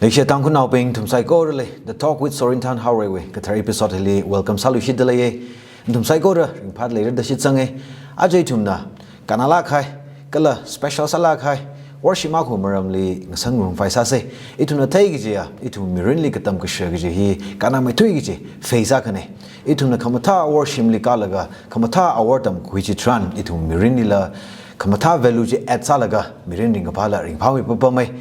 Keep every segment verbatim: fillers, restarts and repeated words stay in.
Leishiya Tangkhulnaobing, nathum saikorali The Talk with Sorinthan Haorei wui kathar episode hili welcome sāluishitdalei. Nathum saikora ringphāda leira da shitsanga. Aja ithumna kannalāk kahai, kala special sālāk kahai worship akha maramli ngasāngarumkhavai sāsa. Ithumna theikajiya, ithum mirinli katam kasha kaji hi kannāmeithui kaji phase akhana. Ithumna khamathā worship li kālaga, khamathā awor tamkhui chitharan, ithum mirinlila khamathā value chi add sālaga, mirin ringkaphāla ringphāmipapamei.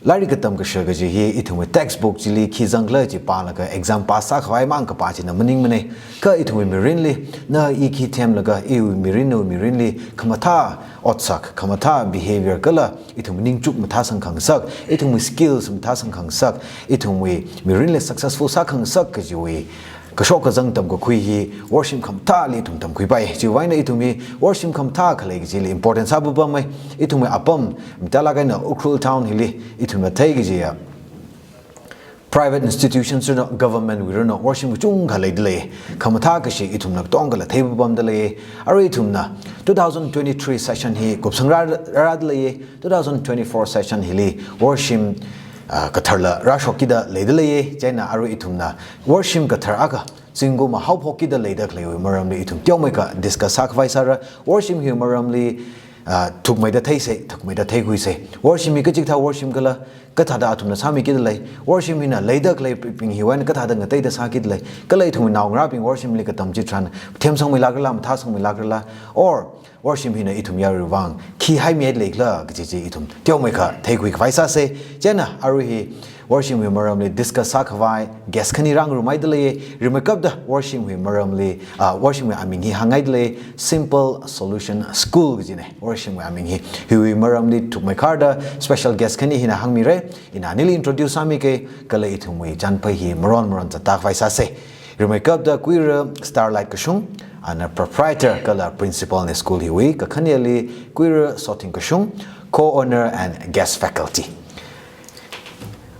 Lairik katam kasha kaji hi ithumwui textbook chili khi zangkhala chi pālaga exam pass sākhavai mang kapā china maningmana. Kha ithumwui mirinli, na i khi themlaga, iwui mirin, nawui mirinli khamathā otsak, khamathā behavior kala ithumwui ningchuk mathāsangkhangasak, ithumwui skills mathāsangkhangasak, ithumwui mirinli successful sākhangasak kajiwui kashok kazang tamkakhui hi worship khamathāli ithum tamkhuipai. Chiwui vangna ithum hi worship khamathā khalei kajili important sāpapamei. Ithumwui apam, mathālāk eina Ukhrul town hili ithumna theikajiya private institutions ranu, government wui ranu, worship kachungkha leidalei. Khamathā kashi ithumna katongkhala theipapamdalei. Arui ithumna two thousand twenty-three session hi kupsangrā, rādalei. Two thousand twenty-four session hili worship, ah, katharla rāshokkida leidalei. Chieina arui ithumna worship kathar akha zingkumva haophokkida leida khaleiwui maramli ithum teomeikha discuss sākhavai sāra. Worship hiwui maramli, ah, thukmeida theisa, thukmeida theikhuisa. Worship hi kachi kathā worship khala, kathāda athumna sāmikidalei. Worship hina leida khaleibing hiwui eina kathāda ngateida sākidalei. Kala ithumwui naongarābing worship li katam chitharan themsangmeilākrala, mathāsangmeilākrala, or worship hina ithum yaruiwui vang khi haimihaida leikhala kaji chi ithum teomeikha theikhuikhavai sāsa. Chieina arui hi worship hiwui maramli discuss sākhavai guest khani rāngarumhaidalei. Rimeikapta worship hiwui maramli, ah, worship hiwui aming hi hānghaidalei, Simple Solution School kajina worship hiwui aming hi. Hiwui maramli thukmeikharda special guest khani hina hāngmira. Ina anili introduce sāmika, kala ithumwui chānphai hi maron maron zattākhavai sāsa. Rimeikapta Kuira Starlight Kashung, ana proprietor kala principal na school hiwui, kakhaneli Kuira Sothing Kashung, co-owner and guest faculty.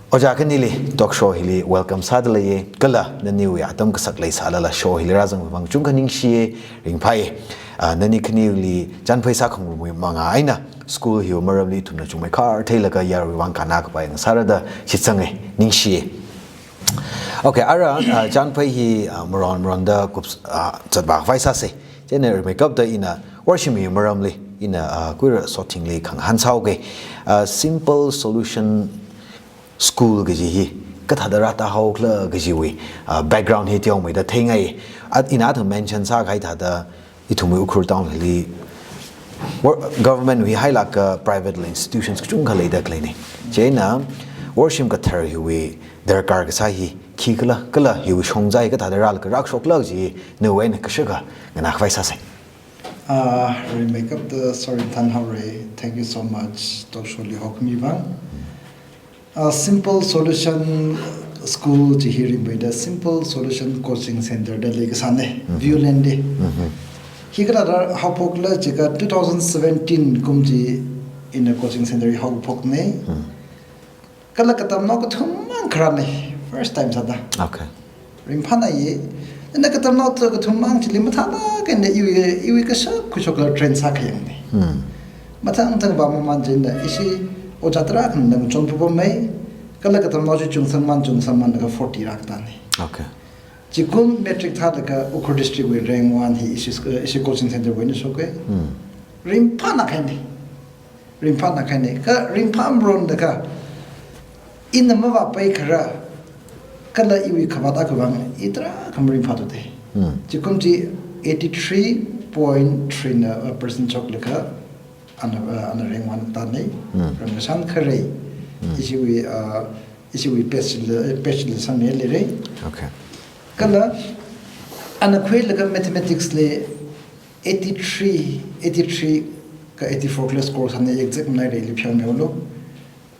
Ojā khanili talk show hili welcome sādalei, kala naniwui atam kasak leisālala show hili rāzangwui vang chungkha ningshi, ringphai. Ah, nani khanili chānphai sākhangarumwui manga eina school hiwui maramli ithumna chungmeikhar theilaga yaruiwui vang kannā kapai ngasāra da shitsanga, ningshi. Okay, ara, ah, chānphai hi, ah, maron maronda kup, ah, zatvākhavai sāsa. Chieina rimeikapta ina worship hiwui maramli, ina, ah, Kuira Sothingli khangahān sāuka. Ah, Simple Solution School kaji hi kathāda rātāhaokhala kajiwui, ah, background hi teomeida theingai. At ina athum mention sākahai thāda, ithumwui Ukhrul town hili wor-, government wui hailāka private institutions kachungkha leida khaleina. Chieina worship kathar hiwui darkar kasā hi khikhala, kala hiwui shongza hi kathāda rālaga rākashokhala kaji nawui eina kashakha nganākhavai sāsa. Ah, rimeikapta Sorinthan Haorei, thank you so much talk show li hokhami vang. Ah, Simple Solution School chi hi ringmeida Simple Solution Coaching Center da leikasāna, mhm, Viewland li. Mhm. Hi kathāda haophokhala jiakha two thousand seventeen kum chi ina coaching center hi haophokna. Mhm. Kala katamnao kathum mang kharāna, first time sāda. Okay. Ringphānāya, ina katamnao kathum mang chili mathālāk eina iwui, iwui kashap khuishokla train sākhayangna. Hmm. Mathang thang va mamān chieina, ishi ojā tarākhana ngachonpapamei, kala katamnao chi chungsangmān, chungsangmānlaga forty rākatāna. Okay. Chikum matric thālaga Ukhrul district wui rank one hi ishi, ishi coaching center wui eina shoka. Hmm. Ringphānākahaina. Ringphānākahaina, kha ringphā maronlaga, ina mavāpai kharā, kala iwui khavāt akha vang, i tarākha maringphāthuda. Hmm. Chikum chi eighty-three point three na, uh, percent shoklaga, ana, uh, ana rank one tāna, hmm, rank kashan kharei. Hmm. Ishiwui, uh, ishiwui page li, page li sangmi leira. Okay. Kala, ana khuilaga mathematics li eighty-three, eighty-three ka eighty-four khala score sāna, exact maningla ili pheomihaolu.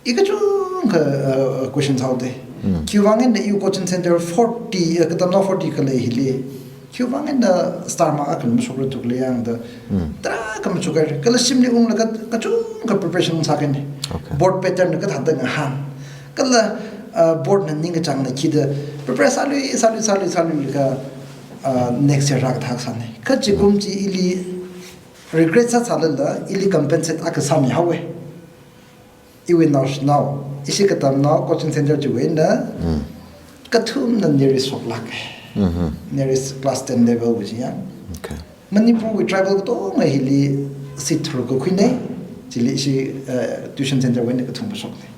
I kachungkha, uh, question sāhaoda. Hmm. Khiwui vang eina iwui coaching center forty, uh, katamnao forty khalei hili. Khiwui vang eina star mark akha mashokra thukli yangda. Hmm. Tarākha machukhaira. Kala shimli unglaga kachungkha preparation sākahaina. Okay. Board pattern na kathāda ngahān. Kala, uh, board na ningkachāngna khida prepare sālui, sālui, sālui, sāluilaga, uh, next year rākathā sāna. Kha chikum chi ili regret sāsālala, ili compensate akha sāmihaowa. iwui naoshinao, ishi katamnao coaching center chiwui eina, kathumna nearest shoklāka. Nearest class ten level wui chi yang. Okay. Manipurwui tribal katonga hili seat tharuk kakhuina, chili ishi, eh, tuition center wui eina kathum kashokna.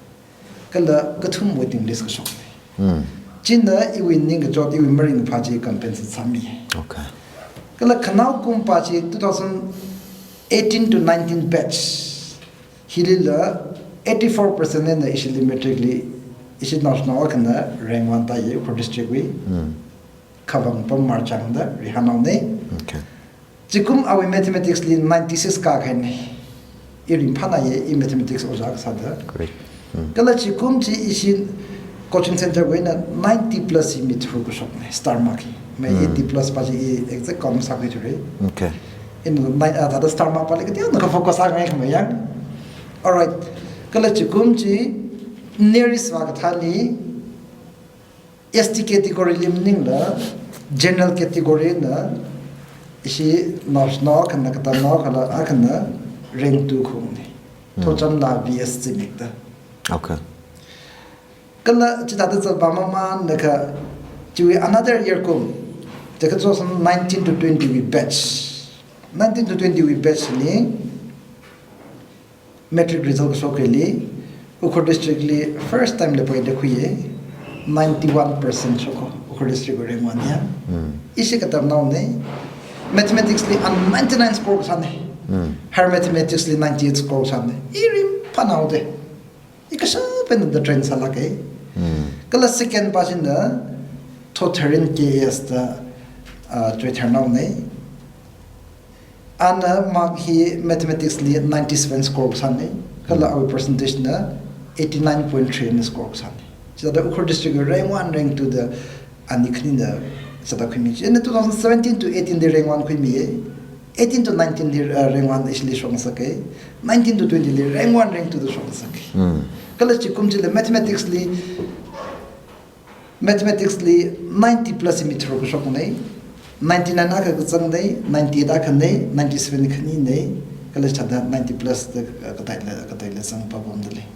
Kala kathum waiting list kashokna. China iwui ningkachot, iwui maringkaphā chi compensate sāmi. Okay. Kala khanao kum pa chi two thousand eighteen to nineteen batch hilila eighty-four percent eina ishili matric li, ishi naoshinao akhana rank one tāya Ukhrul district wui. Khavang Pamar Chang da Rihanaona. Okay. Chikum awui mathematics li ninety-six kākahaina. I ringphānāya, i mathematics ojā kasāda. Great. Kala chikum chi ishi coaching center wui eina ninety plus hi mi tharuk kashokna, star mark hi. Mai eighty plus pa chi i exact count sākhuithura. Okay. Ina nine, ah, thāda star mark pali kateonao kha focus sāngai khamei yang. Alright. Kala chikum chi nearest vākathāli S T category li maningla, general category na, ishi naoshinao akhana, katamnao akhana, akhana rank two khaungna. Thochamla V S Zimik da. Okay. Kala chithāda zatpam mamānlaga, chiwui another year kum, jiakha two thousand nineteen to twenty wui batch. Nineteen to twenty wui batch li, matric result kashok hili, Ukhrul district li first time leipaida khuiya, ninety-one percent shokhaowa, Ukhrul district wui rank one ya. Ishi katamnaona, mathematics li an ninety-nine score kasāna. Higher mathematics li ninety-eight score kasāna. I ringphānāhaoda. I kashap eina da train sālāka. Kala second pa china, Thotharin K S da, ah, Choitharnaona. Ana mark hi mathematics li ninety-seven score kasāna, kala awui percentage na eighty-nine point three na score kasāna. Chithāda Ukhrul district rank one, rank two da ani khanina sāda khuimi. Chieina two thousand seventeen to eighteen li rank one khuimiya, eighteen to nineteen li, uh, rank one ishili shokngasaka, nineteen to twenty li rank one, rank two da shokngasaka. Kala chikum chila mathematics li Mathematics li ninety plus mi tharuk kashokna, ninety-nine akha kazangna, ninety-eight akhana, ninety-seven khanina, kala chithāda ninety plus da, uh, kataila, kataila zangpam pamda lei.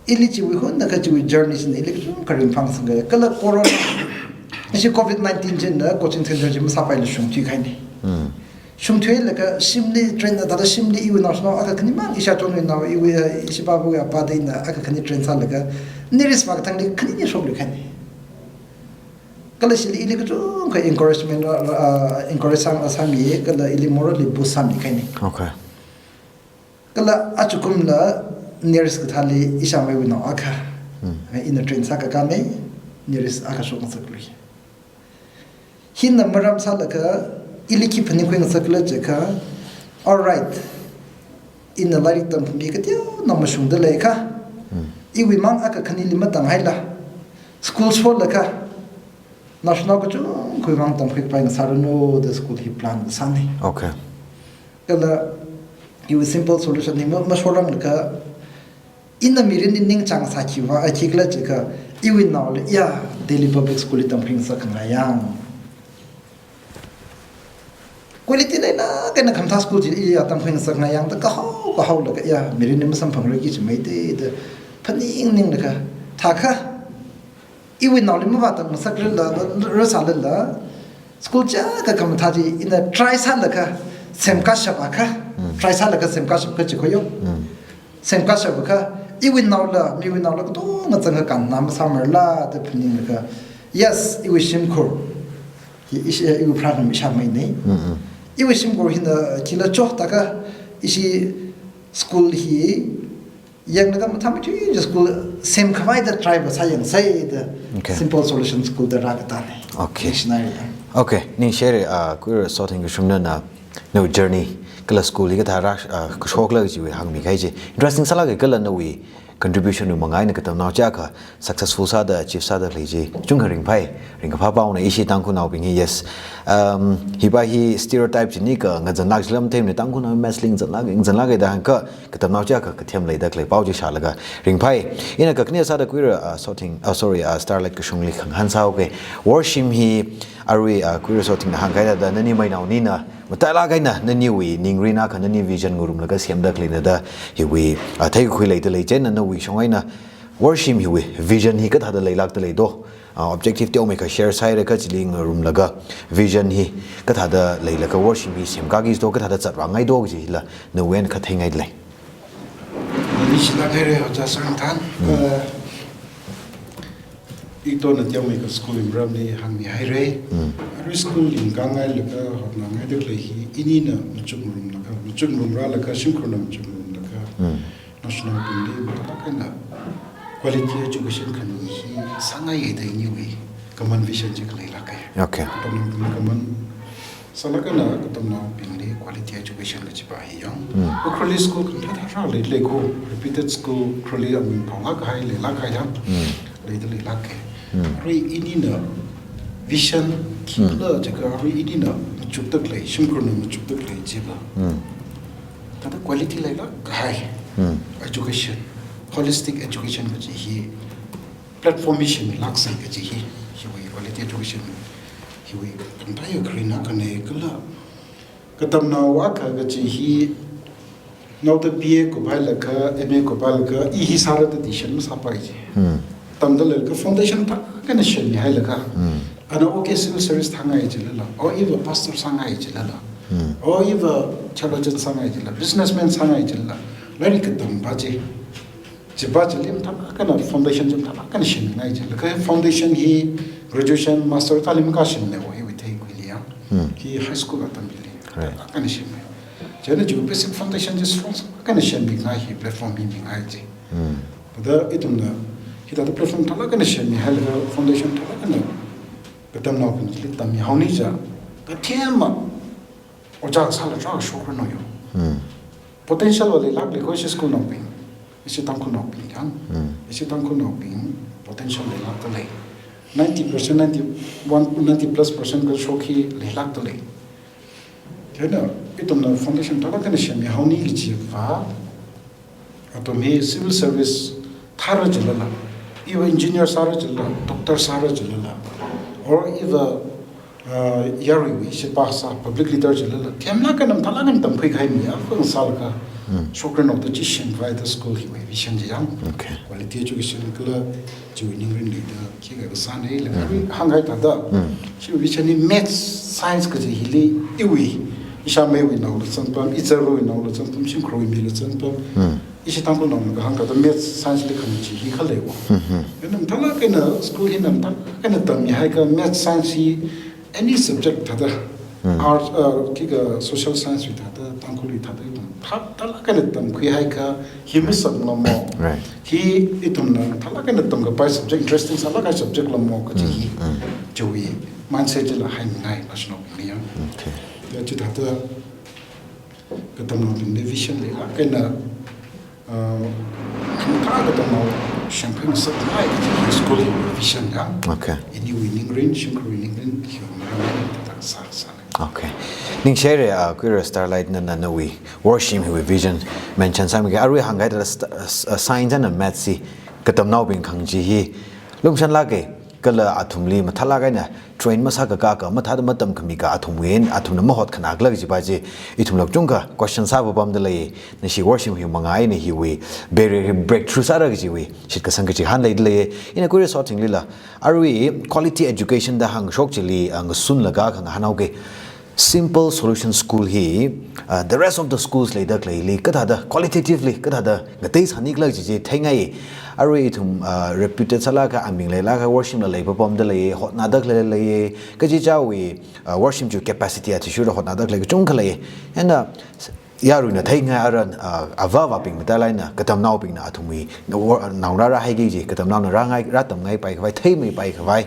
Ili chiwui hunakha chiwui journey china ili kachungkha ringphāngasakngai. Kala corona, ishi covid nineteen china coaching center chi masāpaila shungthuikahaina. Shungthuilaga shimli train na, thāda shimli iwui naoshinao akha khanimang, ishi achonwui nao, iwui, eh, ishi pāwui apā da ina akha khani train sālaga, nearest vākathāli khani ni shokluikahaina. Kala ishili ili kachungkha encouragement, ah, encourage sāng, sāmi, kala ili morally boost sāmikahaina. Okay. Kala achukumla nearest kathāli ishāmeiwui nao akha. Ina train sākakāna, nearest akha shokngasaklui. Hina maram sālaga ili khi phaningkhui ngasakla jiakha, alright, ina lairik tamkhami kateonao mashungda leiakha, iwuimang akha khanili matanghaila, school sholaga, naoshinao kachungkhawui mang tamkhuipai ngasāranu da school hi plan sāna. Okay. Kala iwui simple solution hi ma, mashoranglaga, ina mirinli ningchāng sā khiva, a khikhala jiakha, iwui naoli ya Delhi Public School li tamkhui ngasakngai yang. Quality leilāk eina khamathā school chi ya tamkhui ngasakngai yang da kahao, kahaolaga ya mirinli masamphangra kaji chi maida da phaning ninglaga, thākha iwui naoli mavātamngasakrala, rāsālala, school chiyākha khamathā chi ina try sālaga semkashap akha, try sālaga semkashap kaji khoyo. Semkashap akha, iwui naola, miwui naola katonga zangkakān na masāmarala da phaninglaga, yes, iwui shimkhur, i, ishi, iwui pharānam ishāmeina. Iwui shimkhur hina khila cho thākha, ishi school hi yanglaga mathāmeithui school semkhavai da try vāsāyangsa da. Okay. Simple Solution School da rākatāna. Okay. Missionary yang. Okay, ningshire, ah, Kuira Sothing Kashungna na, nawui journey, kala school li kathā rā, ah, kashokla kajiwui hāngmikahai chi. Interesting sālāka, kala nawui contribution wui mangā eina katamnao chiyākha successful sāda, achieve sāda khalei chi kachungkha ringphai, ringkaphā paona ishi Tangkhulnaobing hi, yes. Um, hiva hi stereotype chini kha ngazanlāk jilam themni, Tangkhulnao maths li ngazanlāk, ngazanlāka da hāngkha, katamnao chiyākha kathem leida khalei pao chi shālaga ringphai. Ina kakhane sāda Kuira, ah, Sothing, ah, sorry, ah, Starlight Kashungli khangahān sāhaoke. Worshim hi arui, ah, Kuira Sothingna hāngkahai thāda nani mainao nina Matailāk eina naniwui ningrin akha nani vision ngarumlaga semda khaleina da hiwui, ah, theikakhui leida lei. Chieina nawui shong eina Worshim hiwui vision hi kathāda leilākda lei do? Ah, objective teomeikha share sāhaira kha chili ngarumlaga vision hi kathāda leilaga Worshim hi semkāki do, kathāda zatvāngai do kaji hila nawui eina kha theingaida lei. Ningshilāk haira ojā Sarangthan. Mm. Uh, Itona teomeikha school li maramli hāngmihaira. Mm. Arui school li ngahānngailaga hotnangaida khalei hi inina machukngarumlaga, machukngarumrālaga, shimkhurna machukngarumlaga, Mm. naoshinaobingli matailāk eina quality education khami hi sāngai da iniwui common vision chi kha leilāka. Okay. Katamnaobingli common sālāk eina katamnaobingli quality education kajipa hi yang. Mm. Ukhrulli school khamathā thā rālei lei ko, reputed school Ukhrulli aming phālāk kahai leilāk kahai yang. Mm. Leida leilāka. Mm. Arui inina vision Mm. khikhala jiakha arui inina machukda khalei, shimkhurna machukda khalei jiakha. Mm. Thāda quality leilāk kahai Mm. education, holistic education kaji hi platform hi semlāksa kaji hi, hiwui quality education, hiwui khangatei kharinā khana kala katamnao akha kaji hi, naoda B A kuphailaga, M A kuphailaga, i hi sāra da decision masāpai ji. Hmm. Tamda leilaga foundation phākha eina semmihailaga. Hmm. Ana okay civil service thāngai jilala, or iva pastor sāngai jilala, Hmm. or iva theologian sāngai jilala, businessman sāngai jilala, lairik katam pa ji. Chipa chili matailāk eina foundation chi matailāk eina semmingai ji. Laga foundation hi graduation, master thāli makasem ne wo hiwui theikhuili yang. Hmm. Hi high school atamli. Right. Matailāk eina semmi. Chieina chi basic foundation chi strong sālāk eina semmingai hi platform hi mingai ji. Hmm. Thāda ithumna, hithāda platform matailāk eina semmihailaga foundation matailāk eina katamnaobing chili tammihaoni ja. Kathema ojā sāla chā shokra no yo. Hmm. Potential va leilāk lei ko ishi school naobing. Ishi Tangkhulnaobing yang. Hmm. Ishi Tangkhulnaobing potential leilākda lei. Ninety percent, ninety-one, ninety plus percent kashok hi leilākda lei. Chieina, ithumna foundation matailāk eina semmihaoni kajiva, athum hi civil service thāra jilala, iva engineer sāra jilala, doctor sāra jilala, or iva, uh, yaruiwui sheba sā, public leader jilala, themlāk eina matailāk eina tamkhui kahai mi akha ngasālaga, Hmm. shokra no da chi semkhavai da school hiwui vision chi yang. Okay. Quality education kala chiwui ningrin leida khikha kasāna laga Mm. hāngkahai thāda. Mm. Chiwui vision hi maths, science kaji hili iwui, ishāmeiwui naola zangpam, icharuiwui naola zangpam, shimkhurwui mila zangpam. Mm. Ishi Tangkhulnaona kahāng thāda maths, science li khangachee hi khalei wo. Mm-hmm. Chieina matailāk eina school hina matailāk eina tammihaikha maths, science hi any subject thāda, Hmm. arts, uh, khikha social science wui thāda, Tangkhulwui thāda, ithum thā, matailāk eina tamkhuihaikha, hi masak lamo. Right. Hi ithumna matailāk eina tamkapai subject, interesting sālāk kahai subject lamo kaji Hmm, hi. hmm. Chiwui mindset chila haimingai naoshinaobingli yang. Okay. Ya, chithāda katamnaobingli vision leilāk eina, uh, khamathā katamnao semkhui ngasakngai kaji hi school hiwui vision yang. Okay. Iniwui ningrin, shimkhurwui ningrin, hiwui maram eina thāda sā, sāna. Okay. Ningshihaira, uh, Kuira Starlight nana nawui Worshim hiwui vision mention sāmiki. Arui hāngkahai thāda st-, uh, science and maths hi katamnaobing khangachee hi lumashanlāka. Kala athumli matailāk eina train masākakā kha, mathāda matamkhamikha athumwui eina athumna mahotkhanā khala kajipa chi, ithumla kachungkha question sāpapamda lei, nashi Worshim hiwui mangā eina hiwui barrier hi breakthrough sāra kajiwui shitkasang kachihān leida lei. Ina Kuira Sothingli la, arui quality education da hāngshok chili, ah, ngasunlaga kha ngahānhaoki. Simple Solution School hi, uh, the rest of the schools leida khaleili, kathāda qualitatively, kathāda ngatei sāni khala kaji chi theingai. Arui ithum, uh, reputed sālāk kahai, aming leilāk kahai Worshim la leipapamda lei, hotnāda khalei lei, kachichāwui, uh, Worshim chiwui capacity athishurda hotnāda khalei kachungkha lei. And, uh, yaruina theingai ara, uh, avā avābing matailāk eina, katamnaobingna athumwui, wo-, naongarā rāhaiki kaji, katamnaona rāngai, rātamngaipai khavai, theimeipai khavai.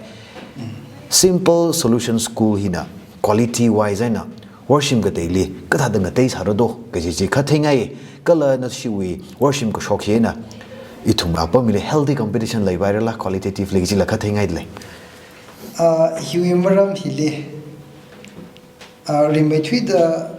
Simple Solution School hina quality wise eina Worshim kateili kathāda ngatei sāra do kaji chi kha theingai, kala nashiwui Worshim kashok hina ithum apam hili healthy competition leipairala qualitatively kajila kha theingaida lei. Ah, hiwui maram hili, ah, rimeithuida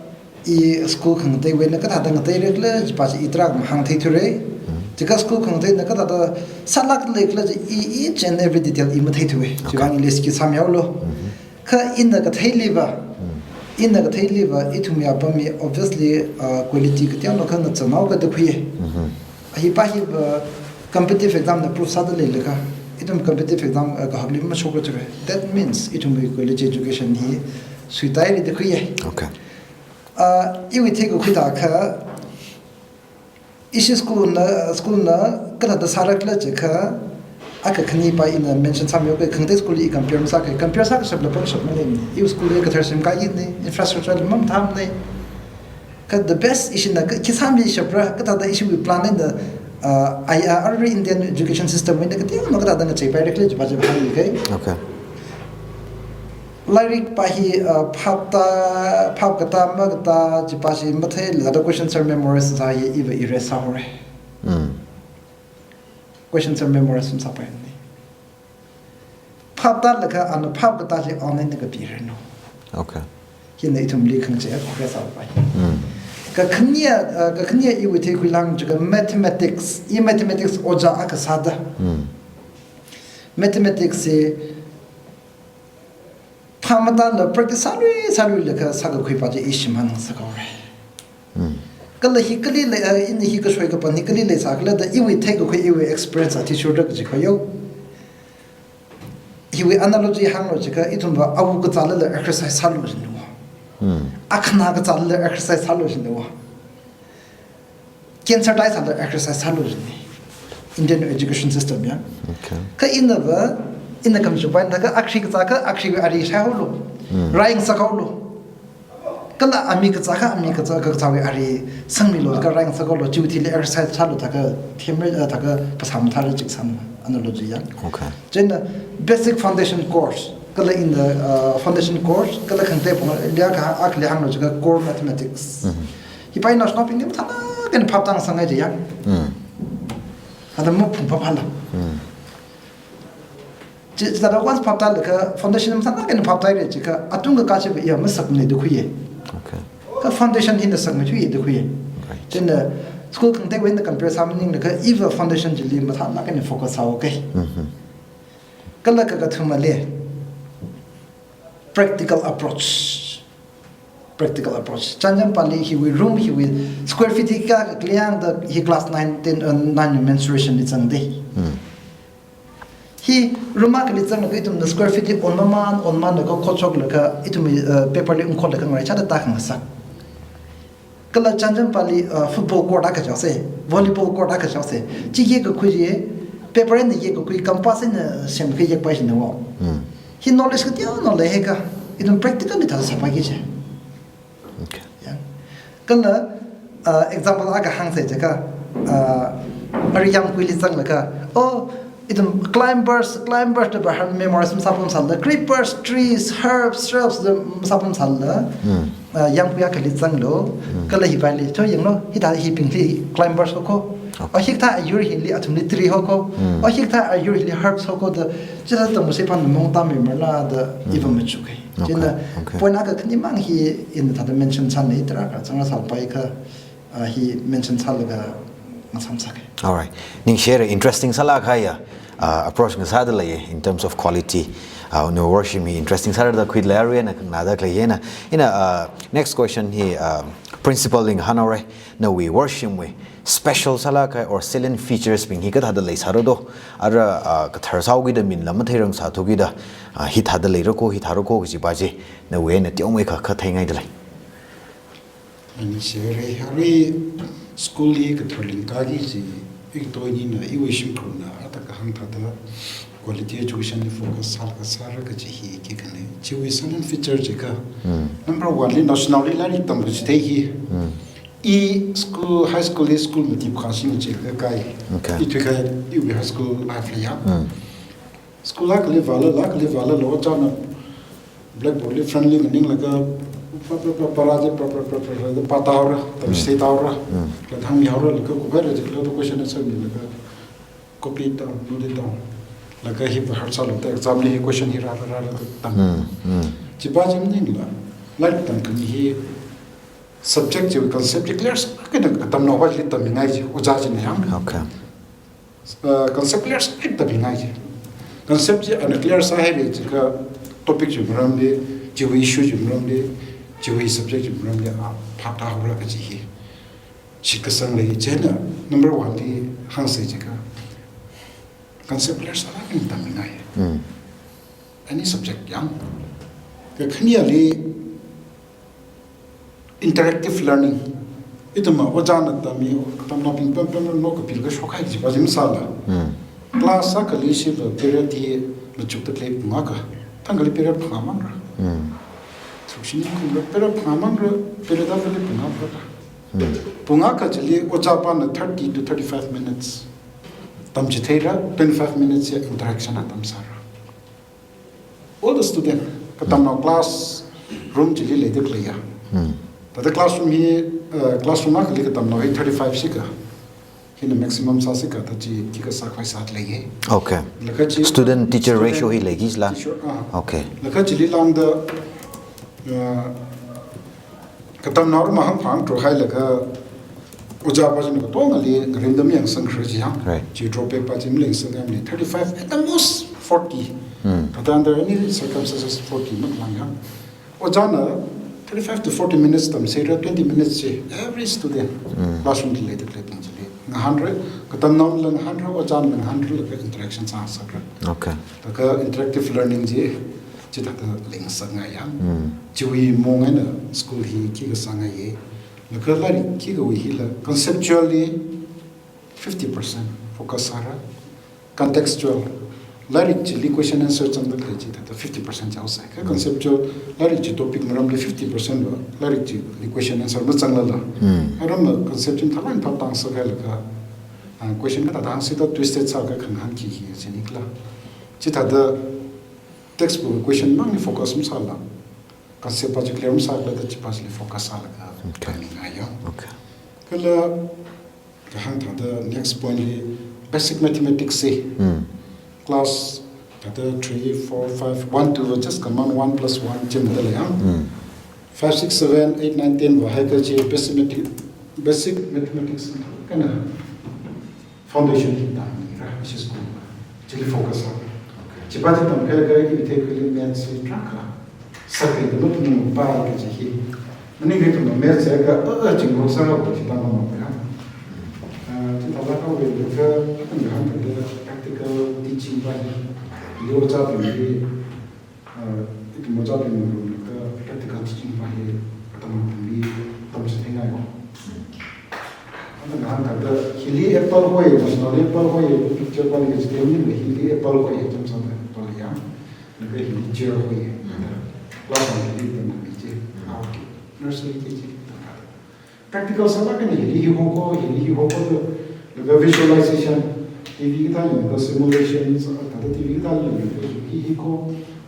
i school khangateiwui eina kathāda ngateira khala jipa chi i tarākha mahāngtheithura. Hmm. Jiakha school khangateina kathāda sālākda lei khala chi i each and every detail i matheithura. Okay. Chiwuivang i list chi sāmihaolu. Hmm. Kha ina katheili va, Hmm. Ina katheiliva ithumwui apam hi obviously, uh, quality kateonao kha ngachānhaoka da khuiya. Mhm. Hipa hiva competitive exam na proof sāda leilakha, ithum competitive exam, uh, kahakli mashokra jire. That means ithumwui quality education hi suitaira da khuiya. Okay. Uh, iwui theikakhui thākha, ishi school na, school na kathāda sārakhala jiakha, akha khanipa ina mention sāmihaoki, khangatei school li compare masāki, compare sākashapla pamshap maleimana. Iwui school hi kathar semkahaina, infrastructure la mamathāmana. Kha the best ishina khi sāmishapra, kathāda ishiwui plan eina, uh, ai, uh, arui Indian education system wui eina kateonao kathāda ngacheipairakhala jipa chi hāngmiga. Okay. Lairikpa hi, uh, phaptā, phap katā makatā chipa chi matheilala question answer memorize sā hi iva erase sāhaora. Mm. Question answer memorize masāpaimana. Phaptālaga ana phap katā chi online na kapiranu. Okay. Hina ithumli khangachei akha sāpai. Mm. Kakhane, uh, kakhane iwui theikhuilaga jiakha mathematics, i mathematics ojā akha sāda. Mm. Mathematics hi phap matāla practice sālui, sāluilaga sākakhuipa chi i shimān sāhaora. Mm. Kala hi kali lei, uh, ina hi kashoi kapan hi kali leisākhala da iwui theikakhui iwui experience athishurda kaji khuiyo. Hiwui analogy hānglu jiakha ithumva awo kazālala exercise sālu jinuwa. Mm. Akhana kazālala exercise sālu jinuwa. Cancer thai sālala exercise sālu jina. Indian education system ya. Okay. Kha inava, ina khamashung paina thākha akhari kazākha akhariwui ari shaihaolu. Mm. Rai ngasakhaolu. Kala ami kazākha ami kazā, kazāwui ari sangmilu kha rai ngasakhaolu, chiwui thili exercise sālu thākha themra, uh, thākha phasā mathāra jiakha sāna analogy ya. Okay. Chieina basic foundation course, kala in the, uh, foundation course, kala khangatei phungli akha, akhali hānglu jiakha core mathematics. Mm-hmm. Hipa hi naoshinaobingli mathālāk eina phaptāngasakngai jiya. Mm. Hithāda maphungphapla. Mm. Chi, chithāda once phaptālaga foundation mathālāk eina phaptāhaira jiakha, atung kakā chiva iya masakmana da khuiya. Okay. Kha foundation hina sakmeithuiya da khuiya. Right. Chieina school khangateiwui eina compare sāmaninglaga iva foundation chili mathālāk eina focus sāhaoki. Mm-hmm. Kala kakathuma lei. Practical approach. Practical approach. Chānjampali hiwui room hiwui square feet hi kayākha leiyangda hi class nine, ten, uh, nine mensuration li zangda. Hmm. Hi room akhali zanglaga ithumna square feet hi onmamān, onmamānlaga khotshoklaga ithumwui, uh, paper li ungkholaga ngaraichāda tākhangasak. Kala Chānjampali, uh, football court akha chaose, volleyball court akha chaose. Chi yekkakhui chi, paper eina yekkakhui, compass eina semkhui yekpai jinuwa. Hmm. Hi knowledge kateonao leihaiakha, ithum practical li thāda sāpaiki ji. Okay. Ya. Kala, uh, example akha hāngsa jiakha, uh, arui yāmguili zanglaga, oh, ithum climbers, climbers da bahar memorize masāpamsālala, creepers, trees, herbs, shrubs da masāpamsālala, Hmm. uh, yāmgui akhali zanglu, Hmm. kala hipaili, cho yanglu, hithā hibingli climbers hoko. Okay. Oh, hikathā ayur hili athumli tree hoko. Hmm. Oh, hikathā ayur hili herbs hoko da, chithāda tamkhuisai phan mong tam memorla da Hmm. iva machukhai. Okay, Chieina okay. point akha khanimang hi ina thāda mention sāna, tarākha zangra sāpaiakha, uh, hi mention sālaga ngasāmsāki. All right. Ningshire, interesting sālāk kahaiya, uh, approach ngasāda leiya in terms of quality. Uh, nawui worshim hi interesting sāra da khuida leiya, arui ina khanganāda khalei hina. Ina, uh, next question hi, uh, principal li ngahānhaora, nawui worshimwui special sālāk kahai or salient features bing hi kathāda leisāra do. Ara, uh, kathar sāhaokida minla matheirang sāthukida, uh, hithāda leira ko, hithāra ko kajipa chi, nawui eina teomeikha kha theingaida lei. Ani shere, arui school li kathar lingkaki chi, ikato inina, iwui shimkhurna, ata kahāng thāda, quality education li focus sālaga sāra kaji hi khikhala. Chiwui salient feature jiakha, Hmm. number one li naoshinaoli lairik tamkachithei hi. Hmm. I school, high school li school mati phāshing jiakha kai. Okay. I thuikahai, iwui high school life li ya. Hmm. School akhali vālala, akhali vālala, ojāna blackboard li front li nganinglaga, pa, pa, pa, para je, pa, pa, pa, pa, pa, pa, tāhaora, tam Mm. sei tāhaora, Mm. la hāngmihaora, laga kuphaira jikla, to question answer milaga, copy down, note it down. Laga hi bahar sālu, ta exam li hi question hi rāra, rāra, tam. Mm, mm. Chipa chi maningla, lairik tamkhami hi subject chi concept chi clear sākida tamnaopa chili tammingai chi, ojā china yang. Okay. Uh, concept clear sākida tammingai chi. Concept chi ana clear sāhaira jiakha topic chi maramli, chiwui issue chi maramli, chiwui subject chi maramli a phap tāhaora kaji hi shitkasang lei. Chieina number one li hāngsa jiakha concept clear sālāk eina tammingai. Mm. Any subject yang. Kakhaneli interactive learning. Ithumva ojāna tammi, katamnaobing pam pam no kapil kashok kahai kaji pa chi masāla. Mm. Class akhali shiva period hi machukda khalei pung akha. Thangkhali period phangā mangra. Mm. Tharuk shini kumra period phangā mangra, period akhali pung akha. Mm. Pung akha chili ojā pana thirty to thirty-five minutes tamchitheira, twenty-five minutes ya interaction atam sāra. All the student, katamnao classroom chili leida khaleiya. Hmm. Thāda classroom hi, uh, classroom akhali katamnao hi thirty-five shikha. Hina maximum sāsikha, thāda chi khikha sākhavai sāda leiya. Okay. Laga chi student teacher student ratio hi leikhala? Teacher, ah. Okay. Laga chili lāngda, uh, katamnao ruma hāngphang tru hailaga ojā pa china katongali ngarimda mayangsangkharar chi yang. Right. Chi drop pa chi mayangsangmana. Thirty-five, at the most forty. Hmm. But under any circumstances, forty makhalang yang. Ojāna thirty-five to forty minutes tamsera, twenty minutes chi every student, hmm, classroom li leida khalei pung chili ngahānra, katamnaola ngahānra, ojāla ngahānra, laga interaction sāngasakra. Okay. Laga interactive learning chi, chithāda leingasakngai yang. Hmm. Chiwui maong eina school hi khikha sāngaiya. Laga lairik khikha wui hila conceptually fifty percent focus sāra. Contextual. Lairik chili question answer zangda khalei chithāda fifty percent chi outside. Kha, hmm, conceptual lairik chi topic maramli fifty percent va, lairik chili question answer mazanglala. Hmm. Aramla concept chi mathālāk eina phap tāngasakhailaga, ah, question kathāda hāngsida twisted sākha khangahān khi hi chi nikhala. Chithāda textbook question mangli focus masāla, concept pa chi clear masāla, thāda chi pa chili focus sālaga, okay, tammingai yang. Okay. Kala kahāng thāda next point li basic mathematics chi. Hmm. Class thāda three, four, five, one, two va just common one plus one chi mathāda lei yang. Hmm. Five, six, seven, eight, nine, ten va haikha chi basic mathematics, basic mathematics kana foundation hi tamnira, which is good. Chili focus sā. Okay. Chi pa chi tamkahailaga ithei khalei maths hi tarākha sākhavai da mathāda pai kaji hi. Maningakha ithumna maths sākha, uh, uh, chingkho sāra kaji pa mamān ya. Ah, chithālāk eina kha, kathāda hāngkhala practical teaching pa hi. Ojābingli, ah, ithum ojābingna ngarumlaga practical teaching pa hi katamnaobingli tamchitheingaiya. Kathāda hāngkhala hili apple hoi, national apple hoi, picture pali kaji temni hili apple hoi, chānjam sāda apple ya. Laga hili chair hoi. Class one hili tammi chi. Ah, okay. Nursery K G tamkahai. Practical sālāk eina hili hi hoko, hili hi hoko da, laga visualization, T V kathā yanglaga simulation, thāda T V kathā yanglaga hi hi hiko,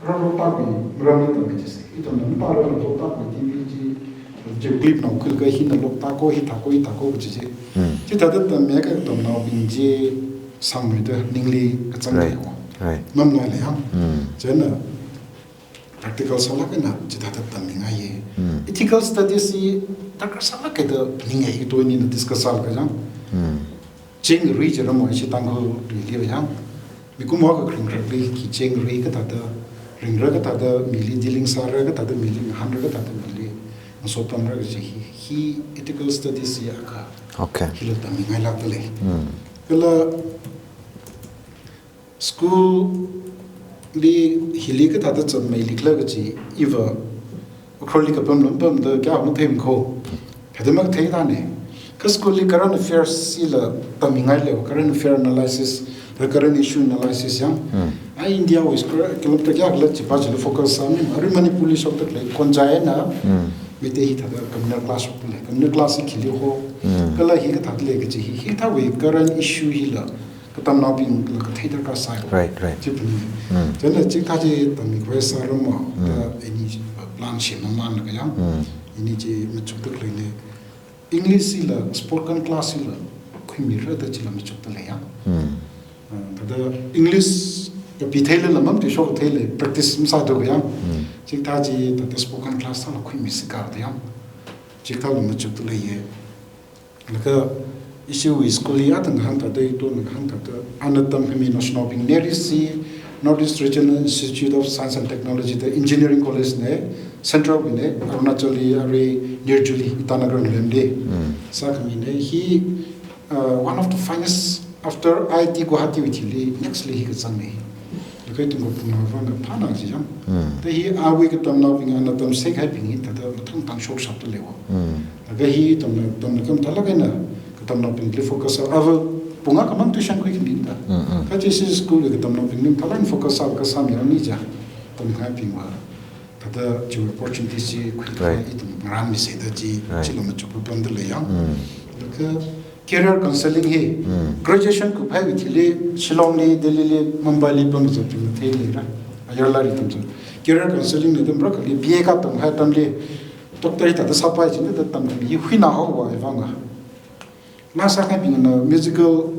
rāra loktākhui, maramli tammi chi se. Ithumna mapāra loktākhui T V chi, chi clip na khuilaga hina loktāko, hithāko, hithāko kaji chi. Hmm. Chithāda tammiakha katamnaobing chi sāngmeida ningli kachang, right, leiya. Right. Mamlei lei yang. Hmm. Chieina practical sālāk eina chithāda tammingaiya. Hmm. Ethical studies hi darkar sālāk eina phaningaiya, ithum anina discuss sālaga yang. Hmm. Chingri chi ramoi chi Tangkhul tuili yang. Mikumo akha kharingkharakli khi chingri kathāda, ringra kathāda, mili dealing sāra kathāda, mili ngahānra kathāda, mili ngasotamra kaji hi, hi ethical studies hi akha. Okay. Hila tammingailākda lei. Hmm. Kala school li hili kathāda zatmeilikhala kaji iva Ukhrulli kapam lam pamda kayā matheimana ko. Kathāda matheithane. Kha school li current affairs chila tammingailei, current affair analysis, the current issue analysis yang. Hmm. Ai India wui school kilometer kayākhala chi pa chili focus sāmi, arui Manipurli shokda khalei Khonjai eina, hmm, Meitei hi thāda communal class shokda lei, communal class hi khili ho. Hmm. Kala hi kathāda lei kaji hi, hithāwui current issue hila katamnaobingla kathei darkar sāi. Right, right. Chi phaning. Mm. Chieina chikathā chi tammikhavai sārama, mm, da any plan semmamanlaga yang. Mm. Ini chi machukda khaleina. English hila, spoken class hila khuimira da chila machukda lei yang. Mm. Ah, thāda English kapi theilala mamti shok theilei, practice masāthu yang. Mm. Chikathā chi thāda spoken class thāla khuimisi kha da yang. Chikathāla machukda leiya. Laga issue hi school hi athang hāngthāda, ithumna hāngthāda, ana tamkhami naoshinaobing nearest hi North East Regional Institute of Science and Technology da Engineering College ne, Central wui ne, Arunachal li, arui Nirjuli, Itanagar lemde. Mm. Sākhami ne, hi, uh, one of the finest after I I T Guwahati wui thili, next li hi kazang ne. Laga ithum kapungnao vang phāna chi jam. Mm. Da hi awui katamnaobing ana tamsākahaibing hi, thāda mathang tangshok shapta leiwo. Mm. Laga hi tamna, tamna kam thālāk eina, katamnaobingli focus, ava pung akhamang tuition khuikhami da. Mm, mm. Kachi si school li katamnaobingli thālāk eina focus sālaga sāmi ani ja. Tamkahaibing va. Thāda chi opportunity chi khuikahai Right. ithum ngarānmisa da chi, Right. chila machuk pamda lei yang. Mm. Laga career counseling hi, Mm. graduation kuphaihaiwui thili, Shillong li, Delhi li, Mumbai li pamzatbing theilei ra. Ayarli tamzat. Career counseling li tamra kali, B A katamkahai atamli, doctor hi thāda sāpai china da tamkahai hi huina haowa ivanga. Ngasākahaibingna musical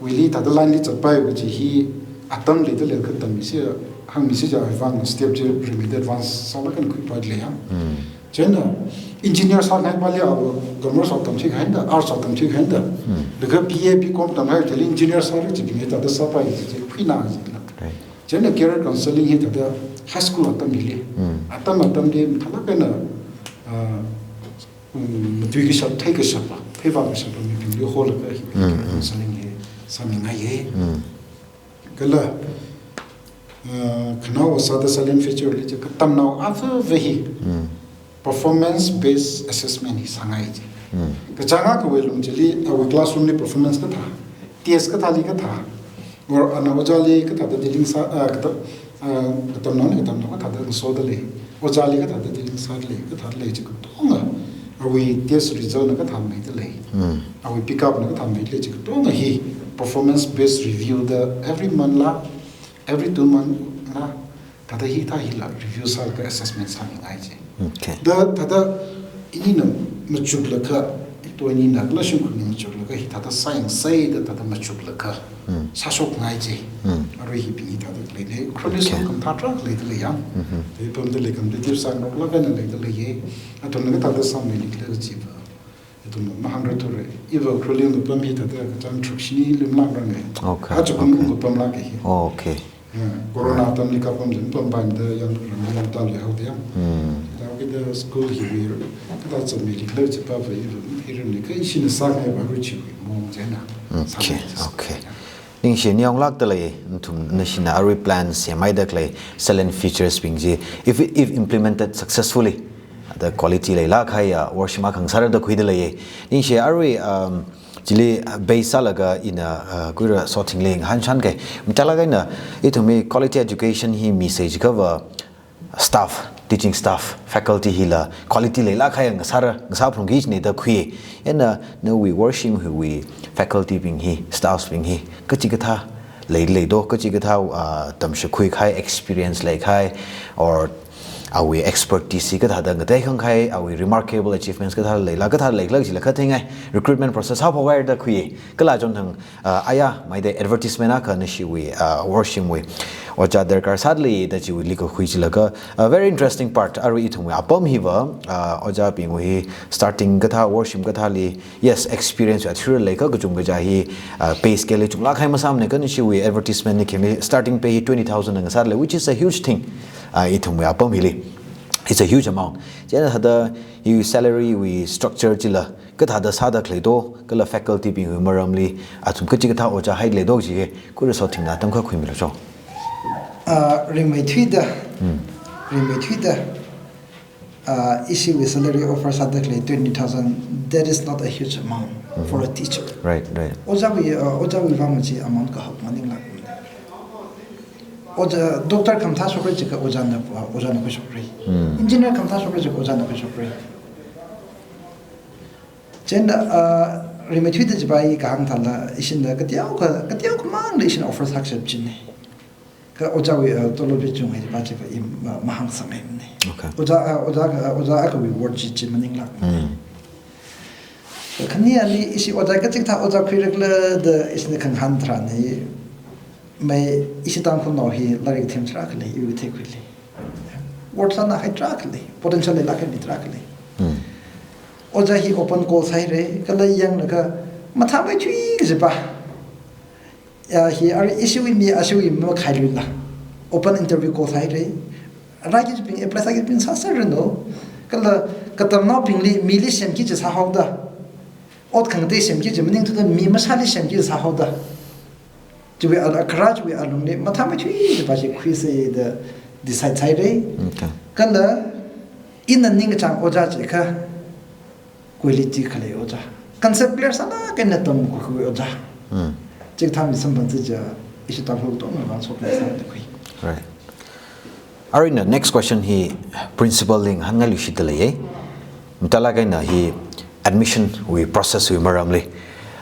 wuili thāda line li zatpai kaji hi atam leida lei katammi si, hāngmi si ja ivang step chi rimida advance sālaga khuipai lei yang. Mm. Chieina engineer sākahai pali awo commerce atam chi kahaina, arts atam chi kahaina. Mm. Laga B A, B Com tamhai thili engineer sāra chibing hi thāda sāpai chi khuina jila. Right. Chieina career counseling hi thāda high school atam hili. Mm. Atam atamli thālāk eina, ah, um, tui kashap, thei kashap, theiva kashap mibingli holaga hi Mm, mm. counseling hi sāmingai ye. Mm. Kala, uh, khanaowa sāda Silent Future li chi katamnao ava va hi Mm. performance based assessment hi sāngai chi. Mm. Kachāng akhawui lung chili, awui classroom li performance kathā, test kathāli kathā, or ana ojāli kathāda dealing sā, ah, kata-, ah, katamnaona katamnao kathāda ngasoda lei, ojāli kathāda dealing sāda lei, kathāda lei chi katonga, awui test result na kathā meida lei, Mm. awui pick up na kathā meida lei chi katonga hi performance based review da every month la, every two month la, thāda hithā hila review sālaga assessment sāmingai chi. Okay. Da thāda inina machuklaga, ito inina kala shimkhurna machuklaga, hithāda science sāda thāda machuklaga, Mm. sāshokngai chi. Mm. Arui hibing hi thāda leida lei, chronic Okay. song khamathā tarākha leida lei yang. Mm-hmm. Da pamda lei competitive sāngaroklaga na leida lei ye. Athumna kathāda sāmilikhala chi va. Ithum mahāngra thura. Iva Khrolling kapam hi thāda kachāng tharuk shini limlākranga. Okay, Aja kum okay. kapamlāka hi. Okay. Ya, corona atamli kapam jin pampai da yang ram yang tali haoda yang. Hmm. Thākida school hi vir. Kathā zatmilikhala chi papa iva hiramli ka ishina sāngai va ru chiwui maong china. Okay, Sāngai. okay. Ningshi ningyānglākda lei, nathum nashina arui plan semhaida khalei, Silent Futures bing chi, if, if implemented successfully, thāda quality leilāk kahaiya workshop akha ngasāra da khuida lei. Ningshi arui, um, chili, uh, base sālaga ina, uh, kuira sothingli ngahānchānkai. Mathālāk eina, ithumwui quality education hi message cover, staff, teaching staff, faculty hila quality leilāk kahai ngasāra, ngasāphalungki kajina da khui. Ina nawui workshop hiwui faculty bing hi, staffs bing hi, kachikathā lei, leido, kachikathā, ah, tamshakhui kahai, experience leikahai, or awui expertise hi kathāda ngateikhangai, awui remarkable achievements kathā leila, kathā leikhala chila khatheingai, recruitment process haophok haira da khui. Kala chonthang, ah, aya, maida advertisement akha nashiwui, ah, workshopwui ojā darkar sāda lei da chiwuili kakhui chilaga, a very interesting part, arui ithumwui apam hiva, ah, ojābingwui starting kathā, workshop kathāli, yes, experience athishurda lei ka kachungkha chi hi, ah, pay scale hi chunglāk kahai masāmana, kha nashiwui advertisement li khami starting pay hi twenty thousand na ngasāda lei, which is a huge thing, ah, ithumwui apam hili. It's a huge amount. Chieina thāda hi salary wui structure chila, kathāda sāda khaleido, kala faculty bingwui maramli, athum kachikathā ojā haida leido chi hi, kuira sothingna tamkha khuimilu cho. Ah, rimeithuida, Hmm. rimeithuida, ah, ishiwui salary offer sāda khalei twenty thousand, that is not a huge amount Mm-hmm. for a teacher. Right, right. Ojāwui, ah, ojāwui vang chi amount kahak maninglāk. Ojā, doctor khamathā shokra jiakha ojāna, ah, ojāna khuishokra. Mm. Engineer khamathā shokra jiakha ojāna khuishokra. Chieina, ah, rimeithuida chiva i kahāng thāla, ishina kateokha, kateokha mangda ishina offer sākashap china. Kha ojāwui, ah, tolop hi chunghai chiva chiva i ma-, mahāngsangngaimana. Okay. Ojā, ah, ojā, ah, ojā akhawui worth chi, chi maninglāk. Mm. Khani ali ishi ojā kachikathā ojā khuirakhala da ishina khangahān tharan hi, mai ishi Tangkhulnao hi lairik themtharan khalei, iwui theikhuili. Worth sānahai tarākha lei, potential leilāk kahai mi tarākha lei. Hmm. Ojā hi open call sāhaira, kala yanglaga mathāmeithui kajiva. Ya hi arui ishiwui mi, ashiwui mi makhailuila. Open interview call sāhaira. Rāki chibing, apply sāki chibing sāserranu. Kala katamnaobingli, mili semki kaji sāhaoda, ot khangatei semki kaji maningthuda mi mashāli semki kaji sāhaoda, chiwui al-, akharā chiwui alungli mathāmeithui kajipa chi khuisa da decide sāhaira. Okay. Kala ina ningkachāng ojā jiakha quality khalei ojā, concept clear sālāk eina tamkakhui ojā. Hmm. Chikathā mi samphang chi ja, ishi Tangkhul katongana vāshokngaisāda khui. Right. Arui ina next question hi principal li ngahānngailui shida leiya. Matailāk eina hi admission wui process wui maramli.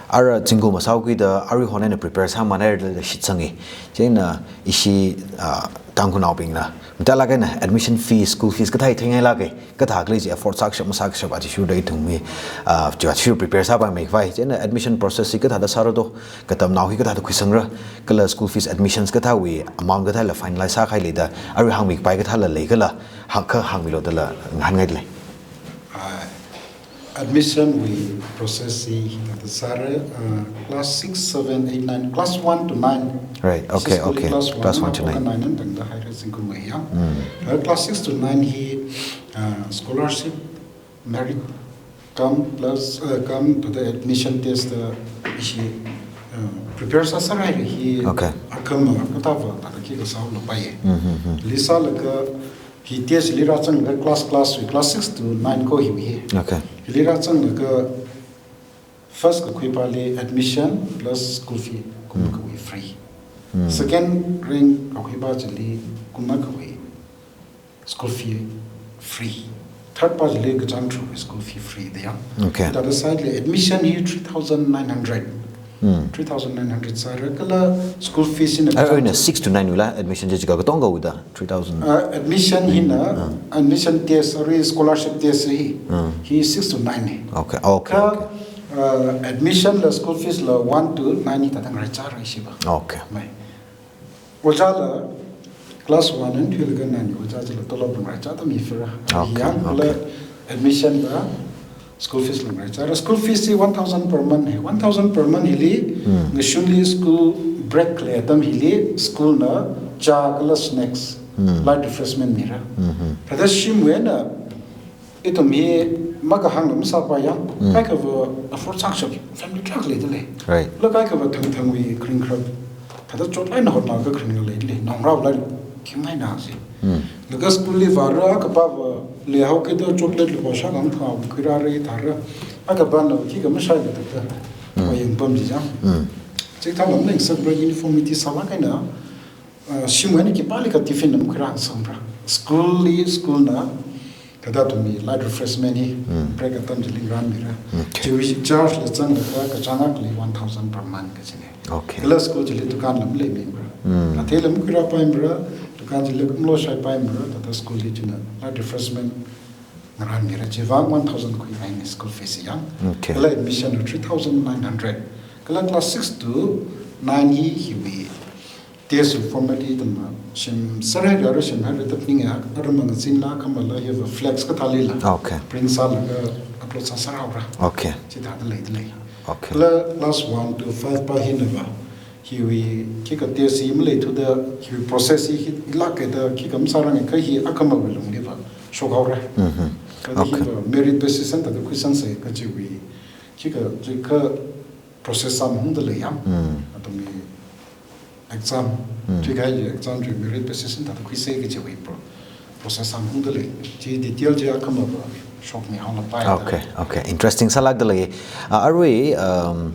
Ara zingkum masāhaokida aruihon eina prepare sāmānhairada shitsanga. Chieina ishi, ah, Tangkhulnaobingna matailāk eina admission fee, school fees kathā hi theingailāka, kathā khalei chi afford sākashap masākashap athishurda ithum hi, ah, chi athishur prepare sāpaimeikhavai. Chieina admission process hi kathāda sāra do, katamnao hi kathāda khuisangra, kala school fees, admissions kathāwui amount kathāla finalize sākahai leida, arui hāngmikapai kathāla leikhala, hāng, kha hāngmilu dala ngahānngaida lei. Ah, admission wui process hi hithāda sāra, ah, class six, seven, eight, nine, class one to nine. Right, okay, school hi okay. Class one, class one to nine. Nine eina tangda haira zingkum hi ya. Mm. Ah, class six to nine hi, ah, scholarship, merit, cum plus, ah, cum to the admission test, ah, ishi, ah, prepare sāserhaira hi. Okay. Akhama kathāva thāda khikha sāhaolapaiya. Mm-hmm. Hili sālaga hi test li rāzanglaga class, class wui, class six to nine ko hiwui hi. Okay. Hili rāzanglaga first kakhuipali admission plus school fee kum Mm. akhawui free. Mm. Second rank kakhuipa chili kum akhawui school fee free. Third pa chili kachāng tharuiwui school fee free da ya. Okay. Thāda sāhaili admission hi three thousand nine hundred. Hmm. Three thousand nine hundred sāra, kala school fees hina. Arui ina six to nine wuila admission chi katonga wuida three thousand. Uh, admission hina, Hmm. admission test, arui scholarship test hi. Hmm. Hi six to nine hi. Okay, okay, Kha, okay. Uh, admission la school fees la one to nine hi thāda ngaraichāra ishiva. Okay. Mai. Ojāla class one and two laga nine ojā chila tolop ngaraichāda mi fira. Okay, Yang la okay. Admission la school fees la ngaraichāra. School fees hi one thousand per month hi. One thousand per month hili, Hmm. ngashunli school break khalei atam hili, school na chā kala snacks, Hmm. light refreshment mira. Mm-hmm. Thāda shimwui eina, ithum hi makahāngla masāpai yang, Mm. kaikhava afford sākashap family tarākha leida lei. Right. Kala kaikhava thangthangwui kharing kharap, thāda chotlaina hotnalaga kharing leida lei, naongarāla khi maina si. Mm. Laga school li vāra, akhapava leihaokida chocolate lupā shākhangatha khuirāra thāra, akhapana khikha mashāla thāda, Mm. vāyangpam chi chang. Mm. Chikathā lam leng separate uniformity sālāk eina, uh, shimwui eina khipālikha tiffin lam khuirāngasakra. School li, school na, thāda ithumwui light refreshment hi, Hmm. break atam chili ngarānmira. Okay. Chiwui charge la zanglaga kachāng akhali one thousand per month kajina. Okay. Kala school chili dukan lam leimimara. Hmm. Athei lam khuirāpaimara, dukan chili lam loshaipaimara, thāda school li china light refreshment ngarānmira, chivang one thousand khuihaina school fees yang. Okay. Kala admission three thousand nine hundred. Kala class six to nine hi hiwui test format hi ithumna semserhaira, semhaira tapninga, ara magazine la, khamala hiva flex kathālila. Okay. Print sālaga upload sāserhaora. Okay. Chithāda leida lei. Okay. Kala class one to five pa hinava, hiwui khikha test hi maleithuda, hiwui process hi, hi lākida, khikha masāranga kha hi akhamawui lungliva shokhaora. Mm-hmm. Kala Okay. hiva merit basis eina thāda khuisangsei kajiwui, khikha, khikha process sāmahungda lei yang. Mm. Athumwui exam, Mm. thuikahai exam chi merit basis eina thāda khuisei kajiwui pro-, process sāmahungda lei. Chi detail chi akhamava shokmihaolapai da. Okay, okay. Interesting sālākda lei. Ah, arui, um,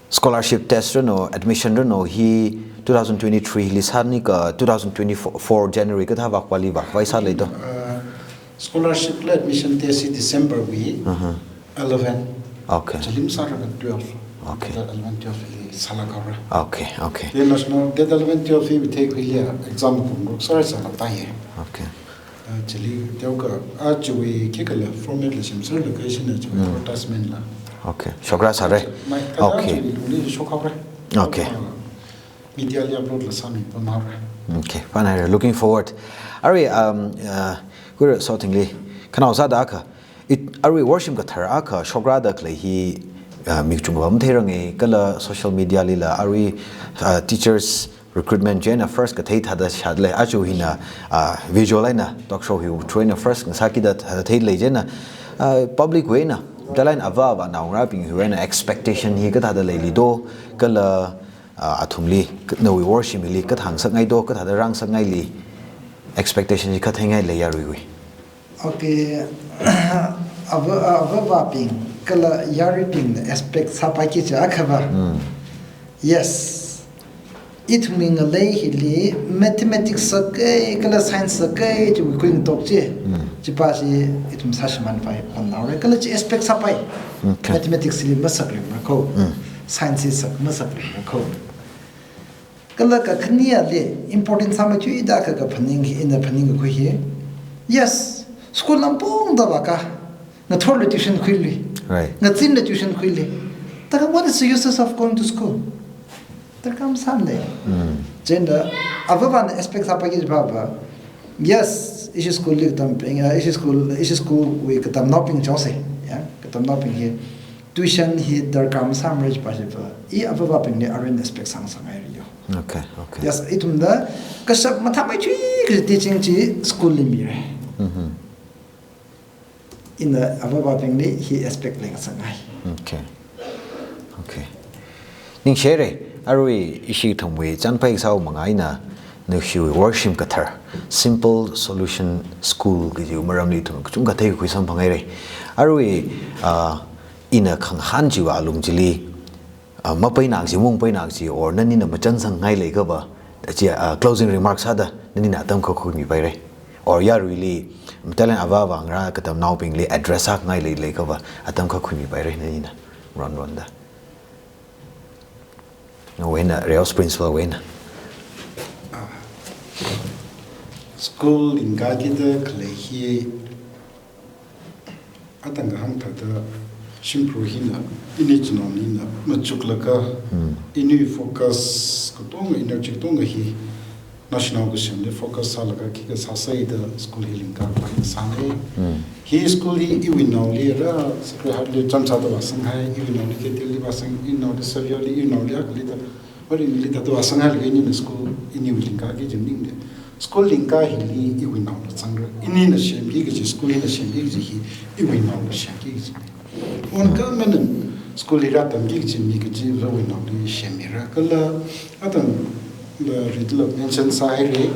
scholarship test ranu, admission ranu hi two thousand twenty-three li sāni kha two thousand twenty-four January kathā vākhavāli vākhavai sālei do? Uh, scholarship la admission test hi December wui Uh-huh. eleven. Okay. Chili masāra kha twelve. Okay. Date eleven, twelve li sālākhaora. Okay, okay. Date national, date eleven, twelve hi theikhuiliya exam kum ruk sāra sālāktaiya. Okay. Ah, chili teokha, ah, chiwui khikhala format la semserlaga ishina chiwui Mm. advertisement la. Okay. Shokra sāra. Mai, thāda Okay. chiwui lungli shokhaora. Okay. Ah, media li upload la sāmipamhaora. Okay. Fine, looking forward. Arui, um, uh, khuira Sothingli, khanao sāda akha, it, arui worshim kathar akha shokrada khalei hi, uh, mi kachungkhava matheiranga, kala social media lila arui, uh, teachers Recruitment chieina first kathei thāda shālei, aja hina, ah, visual eina talk show hi through eina first ngasākida thāda theilei chieina, ah, public wui eina, talent ava ava naongarābing hiwui eina expectation hi kathāda leili do, kala, ah, athumli, nawui worshimli kathāda ngasakngai do, kathāda rāngasakngaili, expectation hi katheingai lei yaruiwui. Okay, ava, ava avābing, kala yaruibingna expect sāpaiki kaja akhava. Hmm. Yes. Ithumwui ngalei hili mathematics sākei, kala science sākei, chiwui khuingatok chi. Hmm. Chipa chi ithum sāshimānpai pamnaora, kala chi expect sāpai. Okay. Mathematics li masākringra ko. Hmm. Science li sā, masākringra ko. Kala kakhaneli important sāmei thuida kha kaphaning hi, ina phaningkakhui hi. Yes, school lam pungda vāka. Ngathorla tuition khuili. Right. Ngazin la tuition khuili. Thākha what is the uses of going to school? Darkar masāmana. Mm. Chieina, ava avāna expect sāpaiki kajiva. Yes, ishi school li katam ping, uh, ishi school, ishi school wui katamnaobing chonse. Ya, katamnaobing hi. Tuition hi darkar masāmara jipa jipa. I ava avābingli arui expect sāngasakngaira yo. Okay, okay. Yes, ithumna kashak mathāmeithui kaji teaching chi school li mira. Mm-hmm. Ina ava avābingli hi expect leingasakngai. Okay. Okay. Ningshire, arui ishi ithumwui chānpai kasā manga eina, nashi worshim kathar, Simple Solution School kaji maramli ithum kachungkha theikhui samphangaire. Arui, ah, ina khangahān chiwui alung chili, ah, mapaina kaji, mungpaina kaji, or nanina machānsangngaileikava, chi, ah, closing remarks sāda, nanina atam kha khuimipaire. Or yaruili, talent ava ava ngarā katamnaobingli address sāngailei, leikava, atam kha khuimipaire, nanina, ron ronda. Nawui eina, Reos Principal wui eina. School lingkakida khalei hi, atang kahāng thāda shimkhur hina, ini chinaonina machuklaga, Hmm. ini focus katonga, energy katonga hi national kasem li focus sālaga khikha sāsāda school hi lingkakhavai sāngai. Hmm. Hi school hi iwui naoli rā, Sacred Heart li chānjam sāda vāsanghai, iwui naoli Catholic li vāsang, iwui naoli Xavier li, iwui naoli akhali da, ori li da vāsanghailaga inina school iniwui lingkaki kaji maningla. School lingka hili iwui naona zangra. Inina semki kaji, school hina semki kaji hi iwui naona semki kaji. Onka manan school li rātamki kaji mi kaji iwui naoli semmira. Kala atangla ritla mention sāhaire,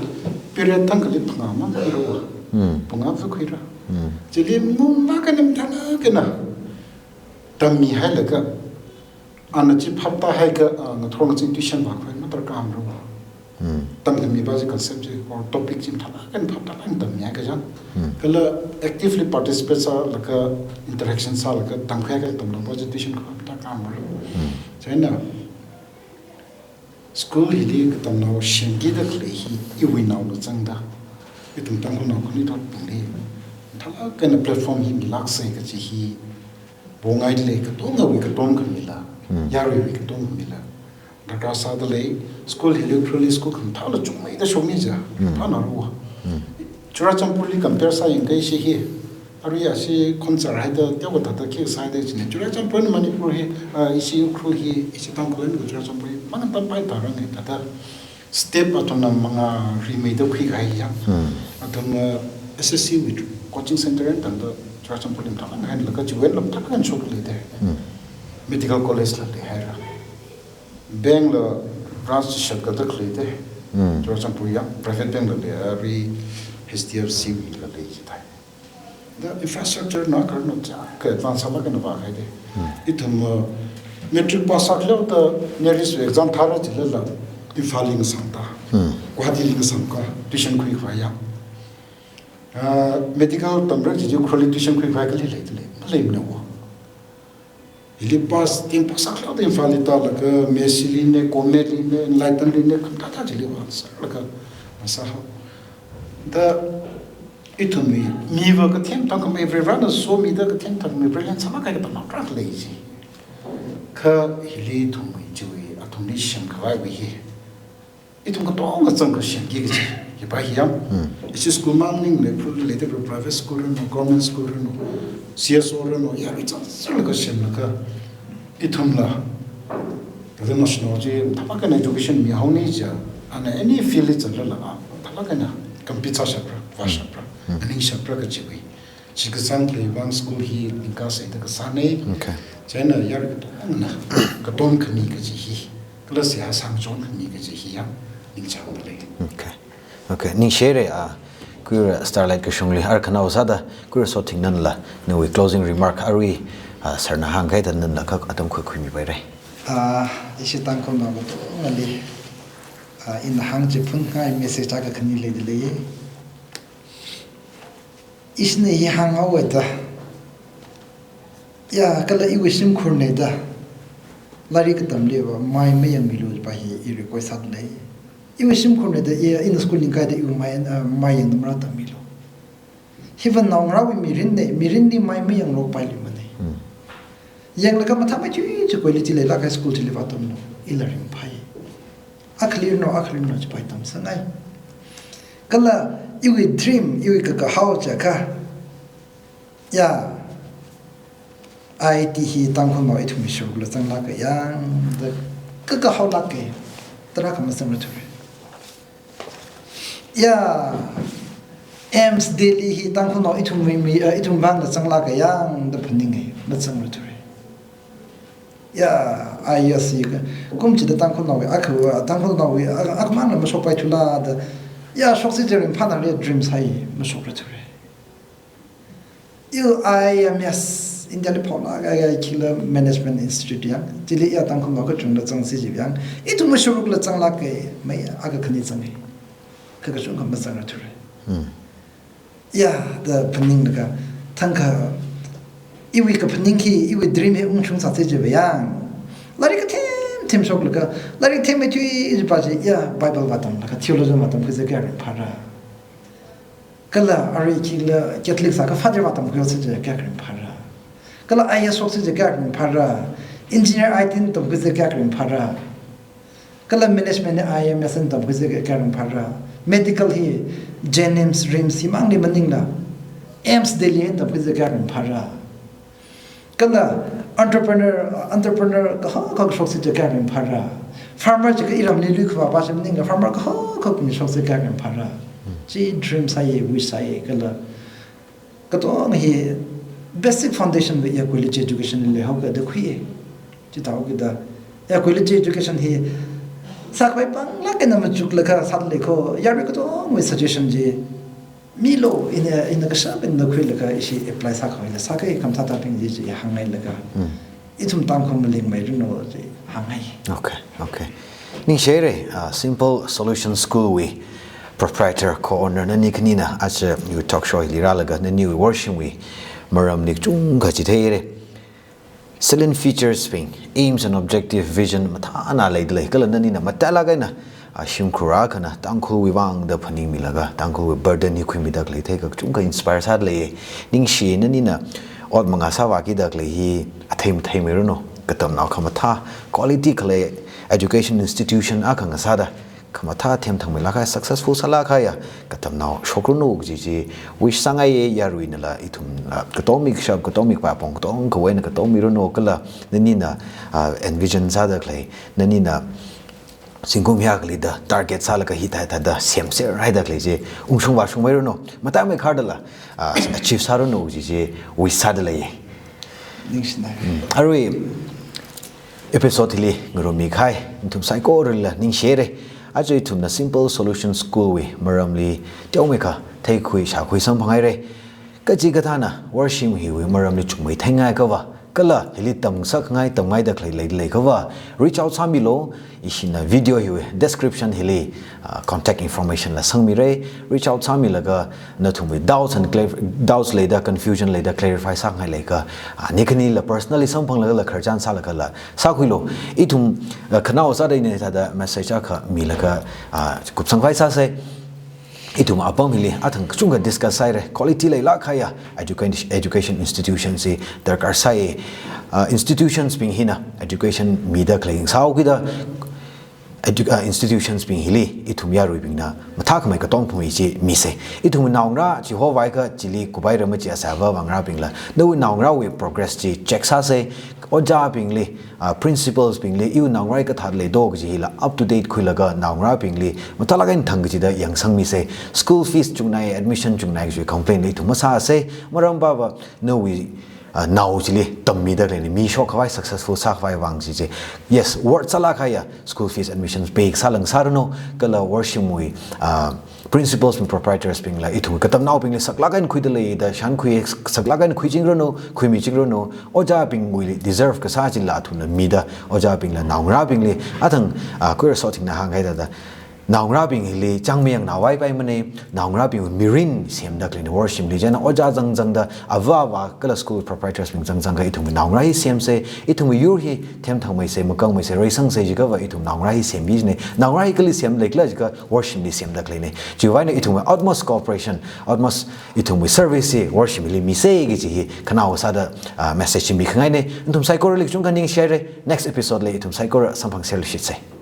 period thang kali phangā mang khuira. Hmm. Phangā khuira. Hmm. Chili mung ma kanim thana kana tammihailaga, ana chi phaptāhaiakha, ah, ngathor ngazin tuition vākhui madarkar mara. Hmm. Tamkhami pa chi concept chi or topic chi mathālāk eina phaptālāk eina tammihaiakha chang. Hmm. Kala actively participate sālaga, interaction sālaga, tamkhuihaiakha tamlāngpa chi tuition khavā madarkar mara. Hmm. Chieina, school hili katamnao semkida khalei hi iwui naona zangda, ithum Tangkhulnao khanuithotbingli mathālāk eina platform hi milāksa kaji hi, pongailei katongawui katom khamila, Hmm. yaruiwui katom khamila darkar sādalei. School hili Ukhrulli school khamathāla chungmeida shokmi ja, Hmm. phānarua. Hmm. Churachandpurli compare sāyangakha ishi hi, arui ashi khonzar haida teokha thāda khi sāhaida china, Churachandpur Manipur hi, ah, ishi Ukhrul hi, ishi Tangkhul eina Churachandpur hi, mangantampai tharange thāda step athumna mangā rimeida khuikahai ya. Hmm. Athumna S S C wui coaching center eina tangda Churachandpurli mathālāk eina hailaga chiwui eina mathālāk eina shokli da. Hmm. Medical college la leihaira. Bank la branch shatkathā khalei da. Hmm. Churachandpur ya, private bank la lei, arui H D F C wui la lei jithai. Da infrastructure na karna cha, ka advance sālāk eina vākahai da. Hmm. Ithum, uh, matric pass sākhaleoda NERIS exam thāra jilala, Imphalli ngasangda. Hmm. Guwahatili ngasangakha, tuition khuikhavai ya. Ah, medical tamra jiji Ukhrulli tuition khuikhavai kali leidalei, maleimana wo. Hili pass, ten pass sākhaleoda Imphalli tālaga, Mercyli ne, Cometli ne, Enlightenli ne, khamathā thā chili vāsālaga, vāsāhao. Da ithumwui, miva kathemthang khamei Varivarana somida kathemthang khamei brilliant sālāk kahai katamnao tarākha lei ji. Kha hili ithumwui chiwui, athumli semkhavaiwui hi, ithum katonga zangkha semki kaji, hipa hi ya. Hmm. Ishi school mang maningla, Ukhrulli leida private school ranu, government school ranu, C S O ranu, yarui zangzanglaga semlaga, ithumla, thāda national chi, mathālāk eina education mihaoni ja, Ana any field li zanglala, a, phālāk eina compete sāshapra, vāshapra, aningshapra kajiwui. Chi kazang khalei vang school hi ningkasei da kasānei. Okay. Chieina yar katongna, katom khami kaji hi, kala seihā sāngachon khami kaji hi ya ningchāngda lei. Okay. Okay, ningshire, a, kuira Starlight kashungli ar khanao sāda, kuira Sothingnanla, nawui closing remark arui, a, sir na hāngkahai thāda nanla kha atam khuikhuimipaire. A, ishi Tangkhulnao katongali, a, ina hāngchiphun ngai message akha khani leida lei. Ishina hi hānghaowa da, ya, kala iwui shimkhurna da, lairik katamliva mai mayangmilu pa hi i request sāda lei. Iwui shimkhurna da, ya, ina school ningkaida iwui mai, a, mai yangda marātammilu. Hiva naongarāwui mirinna, mirinli mai mayangrokpailuimana. Hmm. Yanglaga mathāmeithui chi quality leilāk kahai school chili vātamlu, ila ringphai. Akhali rinao, akhali rinao chipai tamsangngai. Kala iwui dream, iwui kakahao chiakha, ya, I I T hi Tangkhulnao ithumwui shurukla zanglāka yang da kakahaolāka, tarākha mazangrathura. Ya, AIIMS Delhi hi Tangkhulnao ithumwui mi, eh, ithum vangla zanglāka yang da phaninga, mazangrathura. Ya, I A S hi ka, kum chida Tangkhulnaowui, akha, Tangkhulnaowui, a, akhamangla mashokpaithula da, ya, shoksa jiakha ringphānale dream sāi, mashokrathura. Iwui I M S, India li phaolāk kahai khikhala management institute yang, chili ya Tangkhulnao kachungla zangsi jiakha yang, ithumwui shurukla zanglāka, mai akha khani zanga. Kha kachungkha mazangrathura. Hmm. Ya, da phaninglaga, thangkha, iwui kaphaning hi, iwui dream hi ungshung sāsa jiakha yang, lairik kathem them shoklaga, lairik themmeithui jipa chi, ya, Bible vātamlaga, theology vātamkhuisa kayā ringphāra. Kala arui khikhala Catholic sākha Father vātamkhuisa jiakha kayā ringphāra. Kala I A S shoksa jiakha kayā ringphāra. Engineer I T tamkhuisa kayā ringphāra. Kala management hi I M S na tamkhuisa kayā ringphāra. Medical hi JNIMS, RIMS himangli maningla, AIIMS Delhi na tamkhuisa kayā ringphāra. Kala entrepreneur, entrepreneur kahak kahak shoksa jiakha kayā ringphāra. Farmer jiakha iramli luikhavā pa chi maningla, farmer kahak kahak mi shoksa kayā ringphāra. Chi dream sāya, wish sāya, kala katonga hi basic foundation va ya quality education li leihaoka da khuiya. Chithākida, ya quality education hi sākhavai panglāk eina machuklaga sāda lei kho, yarui katongawui suggestion chi milu, ina, ina kashap eina khuilaga ishi apply sākhavaila sākahai khamathāthābing chi chi hāngngailaka. Hmm. Ithum Tangkhul malingmeiranu chi hāngngai. Okay, okay. Ningshire, uh, Simple Solution School wui proprietor, co-owner nani khanina aja iwui talk show hili rālaga naniwui worshimwui maramli kachungkha chitheire. Salient features bing, aims and objective, vision mathāna leida lei, kala nanina matailāk eina, a, shimkhur akhana Tangkhulwui vang da phaningmilaga, Tangkhulwui burden hi khuimida khalei theiakha kachungkha inspire sāda lei. Ningshi, nanina ot mangā sāvākida khalei hi athei matheimeiranu, katamnao khamathā, quality khalei education institution akha ngasāda, khamathā themthangmeilāk kahai, successful sālāk kahaiya katamnao shokranu kaji chi wish sāngaiya. Yaruinala ithumla katommi kashap, katommi kapā apong, katongkhawui eina katommiranu, kala nanina, ah, envision sāda khalei, nanina zingkum hiyākha leida target sālaga hithā hithāda semser haida khalei chi ungshung vāshungmeiranu, mataimei khardala, ah, achieve sāranu kaji chi wish sāda lei. Ningshinai. Mm. Arui episode hili ngarummi kahai nathum saikorala ningshire. Aja ithumna Simple Solution School wui maramli teomeikha theikhui shākhui samphanghaire. Kachikathāna worshim hiwui maramli chungmei theingai akhava, kala hili tamngasakngai tamngaida khalei lei, leiakhava, reach out sāmilu. Ishina video hiwui description hili, ah, contact information la sangmire. Reach out sāmilaga nathumwui doubts and clar-, doubts leida, confusion leida clarify sāngai leiakha, ah, ani khanila personally samphanglagala khararchan sālagala sākhuilu. Ithum, ah, khanao sāda ina thāda message akha milaga, ah, kupsangkhavai sāsei. Ithum apam hili athang kachungkha discuss sāhaire. Quality leilāk kahaiya education, education institution chi darkar sāi. Ah, institutions bing hina education mida khalei sāhaokida, edu-, uh, institutions bing hili ithum yaruibingna mathākhamei katong phungwui chi mise. Ithum naongarā chi hovai kha chili kubai rama chi asāva vāngarābingla, nawui naongarāwui progress chi check sāsa, ojābingli, uh, principals bingli, iwui naongarā kathā leido kaji hila up to date khuilaga naongarābingli mathālāk eina thang kachida yangsangmisa. School fees chungnai, admission chungnai kaji complaint li ithum masāsa, maram pava nawui, uh, nao chili tammida khaleina, mi shokkhavai, successful sākhavai vang chi chi. Yes, worth sālāk kahaiya school fees, admissions pay sālang sāranu, kala worshimwui, uh, principals bing, proprietors bingla ithum katamnaobingli saklāk eina khuida leida shānkhui, saklāk eina khuichingranu, khuimichingranu, ojābingwui deserve kasā chila athumna mida, ojābingla naongarābingli, athang, ah, khuirasottingna hāngkahai thāda, naongarābing hili chāngmayang naovaipaimana, naongarābing mirin semda khaleina worshimli, chieina ojā zangzangda, avā avā kala school proprietors bing zangzangda ithum naongarā hi semsa, ithum yur hi themthangmeisa, makangmeisa, reisangsa jiakhava ithum naongarā hi sembi jina, naongarā hi kali semlei khala jiakha worshimli semda khaleina. Chiwuivang eina ithum utmost cooperation, utmost ithum service hi worshimli misa kaji hi khanaowa sāda, ah, message chi mikhangaina. Nathum saikorali kachungkha ningshihaira, next episode li ithum saikora samphangserluishitsa.